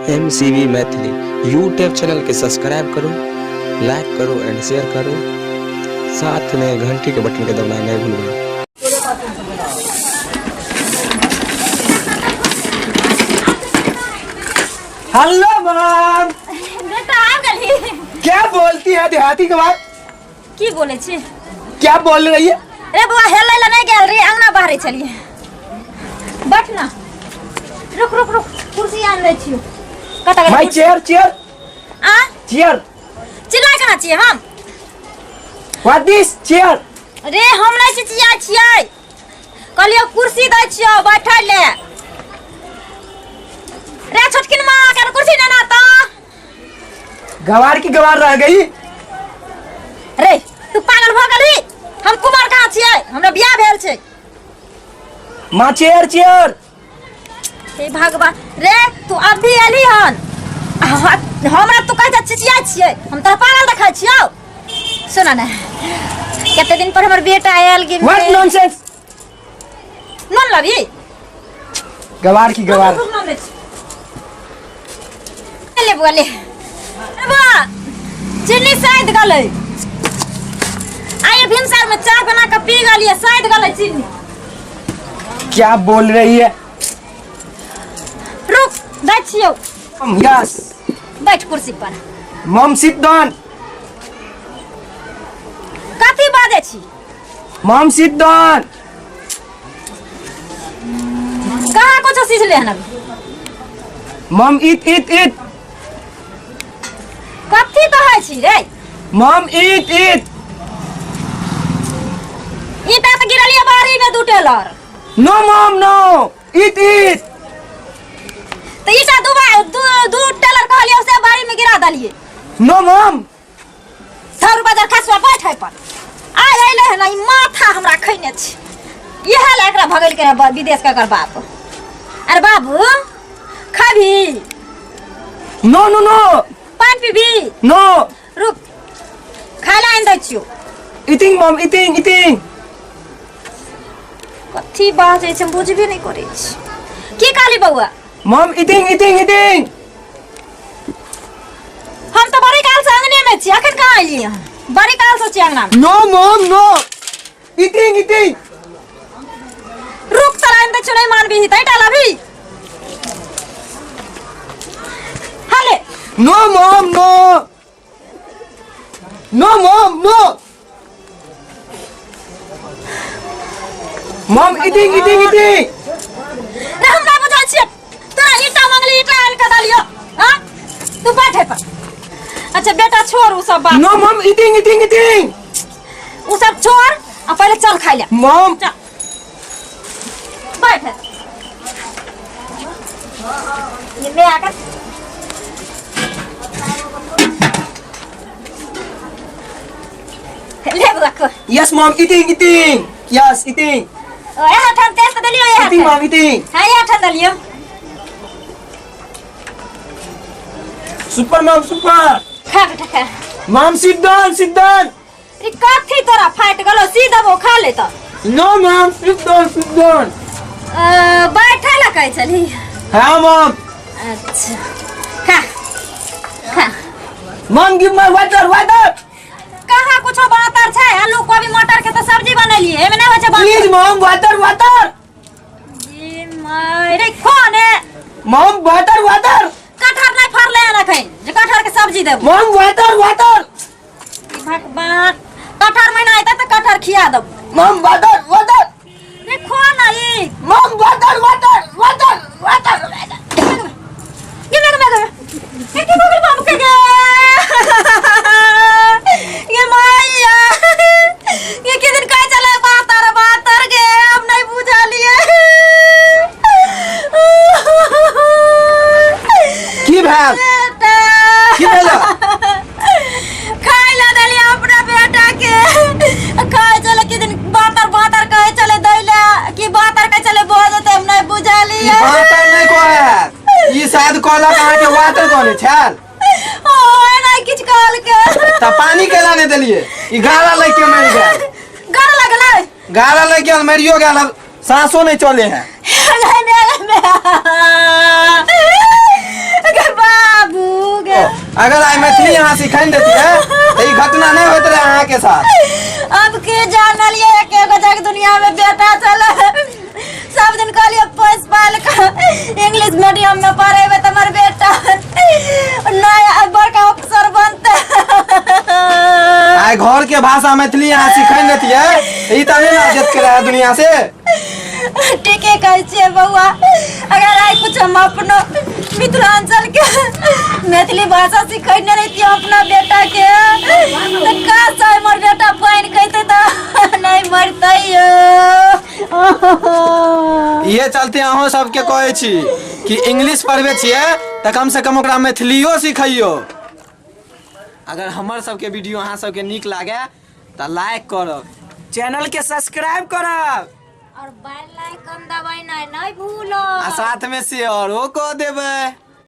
M C V Maithili YouTube channel के subscribe करू, like करू एंड शेयर करू। साथ में घंटी के बटन के दबाना नहीं भूलबै। हेलो मॉम, बेटा आ गेली। क्या बोलती है देहाती के बात? की बोले छी? क्या बोल रही है? रे बुआ, हेलै ला नहीं गेल रे, अंगना बाहरे छलिए। बैठ ना, रुक रुक रुक, कुर्सी आन दै छियो। कत गेल माय कुर्सी? चेयर चेयर आ चेयर। चिल्लाय कहाँ छियै हम? What this chair? रे हम नहीं चिचिया छियै, कहलियो कुर्सी दै छियो बैठै ले। रे छोटकिन माँ, कर कुर्सी ना ना तो गवार की गवार रह गई। रे तू पागल भ गेलही? हम कुमार कहाँ छियै, हमरा बियाह भेल छै। माँ चेयर चेयर। हे भगवान, रे तू अभी एली हन, हमरा तू कहै चिचिया छियै, हम तोरा पागल देखै छियौ। सुन ने, कते दिन पर हमर बेटा आयल गेल। What nonsense. नून लबी? गवार की गवार। ले बुआ ले, अरे बुआ चीनी साइद गलै, आइए भिनसर में चाय बना के पी गलिए, साइद गलै चीनी। क्या बोल रही है? रुक दै छियौ। यस। बैठ कुर्सी पर। Mom sit down. कथी बाजै छी? Mom sit down. कहाँ कुछ सीख ले हन अभी? मॉम ईट ईट ईट। कथी कहै छी रे? मॉम ईट ईट। ईटा तऽ गिरलिए बाड़ी में दू teller. No mom no, eat eat. तऽ ईटा दू बा दू दू टेलर कहलिए से बाड़ी में गिरा देलिए। नो मॉम। 100 रुपया दरखास्त बैठ है पर आइ अइले हन, ई माथा हमरा खैने छी, इएह लए एकरा भगैल के रहे विदेश के एकर बाप। अरे बाबू खाबी? नो नो नो। पानि पीबी? नो। रुक, खाय लए आनि दै छियौ। Eating mom, eating eating. कथी बाजै छै हम बुझबे नहि करै छी। की कहली बौआ? Mom eating eating eating. हम तऽ बड़ी काल से अंगने में छी, अखन कहाँ एलियै हन? बड़ी काल से छी अंगना में। No mom no, eating eating. रुक तोरा आनि दै छियौ, नहि मानबी तऽ ईटा लाबी। हाले। No mom no, no mom no. Mom eating eating eating. रे हम नहि बुझै छियै, तोरा ईटा मंगली ईटा आनि कऽ देलियौ। हाँ तू बैठ पर। अच्छा बेटा छोड़ उ सब बात। No mom, eating eating eating. उ सब छोड़ आ पहिले चल खाइ ले। मॉम। चल बैठ। ये ले आकर ले बुआ को। Yes mom, eating eating, yes eating. ओ यहाँ ठन तेज तो देलियो यहाँ। Eating mom eating. हाँ यहाँ ठन देलियो। Super mom super. खा बेटा खा। Mom sit down sit down. ई कथी तोरा फाटि गेलो? सी देबो खा ले तऽ। No mom, sit down sit down. बैठे ला कहै छली? हाँ मॉम। अच्छा खा खा। Mom give my water water. कहाँ कुछो बातर छै? आलू कोबी मटर के तऽ सब्जी बनेलियै, एमे नहि होइ छै बातर। Please mom water water. ई माय रे, कोने मॉम वाटर वाटर। कटहर नहि फड़लै हन अखन जे कटहर के सब्जी देबो। Mom water water. ई भगवान, कटहर महीना एतै तऽ कटहर खिया देबो। Mom water water. रे खो ना ई। Mom water water water water. गे गे गे गे गे की भऽ गेल बाबू के? गे गे मैया, ये के दिन कहै छलै बातर बातर, गे हम नहि बुझलियै। की भेल? बेटा। की भेल? खाय ला देलियै अपना बेटा के, कहै छलै कि दिन बातर बातर कहै छलै दै ला कि बातर कहै छलै भऽ जेतै, हम नहि बुझलियै। वाटर नहि कहै, ई शायद कहलक अहाँके वाटर कहने छल। ओ एना किछु कहलकै। तऽ पानी केला नहि देलियै? ई गाला लग के मरि गेल। गर लगलै। गाला लग गेल, मरियो गेल, अब साँसो नहि चले है। अगर आइ मैथिली अहाँ सिखाइन देतियै तऽ ई घटना नहि होइत रहै अहाँके साथ। अब के जानलिए एक एगो जग दुनिया में बेटा चल सब दिन कहलिए पोस पाल के इंग्लिश मीडियम में पढ़ेबे त हमर बेटा नया बड़का अफसर बनते। आइ घर के भाषा मैथिली अहाँ सिखाइन देतियै तऽ ई तऽ नहि ने इज्जत के रहै दुनिया से। ठीके कहै छियै बौआ, अगर आइ कुछ हम अपनो मिथिलांचल के मैथिली भाषा सिखेने रहितियै अपना बेटा के तऽ काश आइ हमर बेटा पानि खैतै तऽ नहि मरतै। इहे चलते अहूँ सबके कहै छी कि इंग्लिश पढ़बै छियै तऽ कम से कम ओकरा मैथिलियो सिखैयौ। अगर हमर सबके वीडियो अहाँ सबके नीक लागे तऽ लाइक करब, चैनल के सब्सक्राइब करब और बेल आइकन दबाइनाइ नहि भूलब आ साथ में शेयरो कऽ देबै।